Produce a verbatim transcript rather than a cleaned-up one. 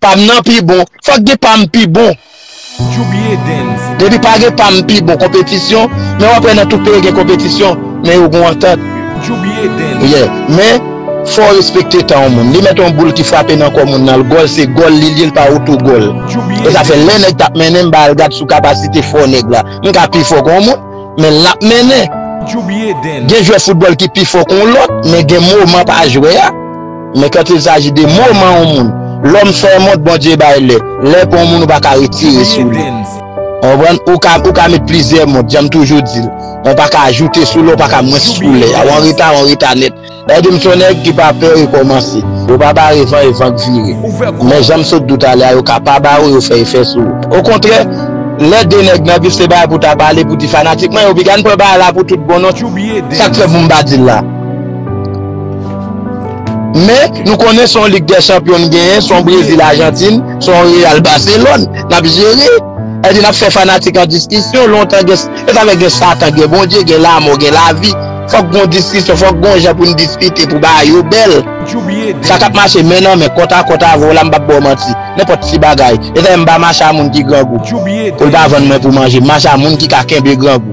pa m nan pi bon. Fòk gen pa m pi bon. Depi pa gen pa m pi bon konpetisyon, men w ap wè nan tout peyi gen konpetisyon, men yo gon antant. Yeah. Men, fò w respekte tan yon moun. Li mèt yon boul ki frape nan kò moun nan, l gòl se gòl li, li ye, l pa oto gòl. E sa fè lè nèg t ap mennen m, m ba l gad sou kapasite fò nèg la. M ka pi fò ke yon moun, men l ap mennen. Gen jwè foutbòl ki pi fò ke yon lòt, men gen moman pa jwè a. Men quand il s'agit de moman yon moun, lòm fè mond, Bondye bay lè. Lè pou yon moun ou pa ka retire sou li. Ou konprann? Ou ka, ou ka met plizyè mond, jan m toujou di l. Ou pa ka ajoute sou lè, ou pa ka mwens sou lè. Ou an reta, ou an reta nèt. Sa vle di m se yon nèg ki pa pè rekòmanse. Yo pa bare van e van k vire. Men jan m sot di w talè a, yo ka pa bare w, yo fè efè sou ou. Okontrè, lè de nèg nan bif se bagay pou ta pale pou di fanatik mwen, yo piga n pran bagay la pou tout bon non. Sa k fè pou m pa di l la? Men, nou konnen se yon Lig dè Chanpyon n genyen, se yon Brezil Ajantin, se yon Real Baselòn, n ap jere. Sa vle di n ap fè fanatik an diskisyon, lontan gen, e sa fè gen Satan, gen Bondye, gen lanmò, gen lavi. Fòk gon diskisyon, fòk gon jan pou n diskite, pou bagay yo bèl. Sa k ap mache men nan men, kòt a kòt avè w la, m p ap ba w manti. Nenpòt ti bagay. E sa fè m pa mache a moun ki grangou. Pou l pa vann mwen pou manje, m mache a moun ki ka kenbe grangou.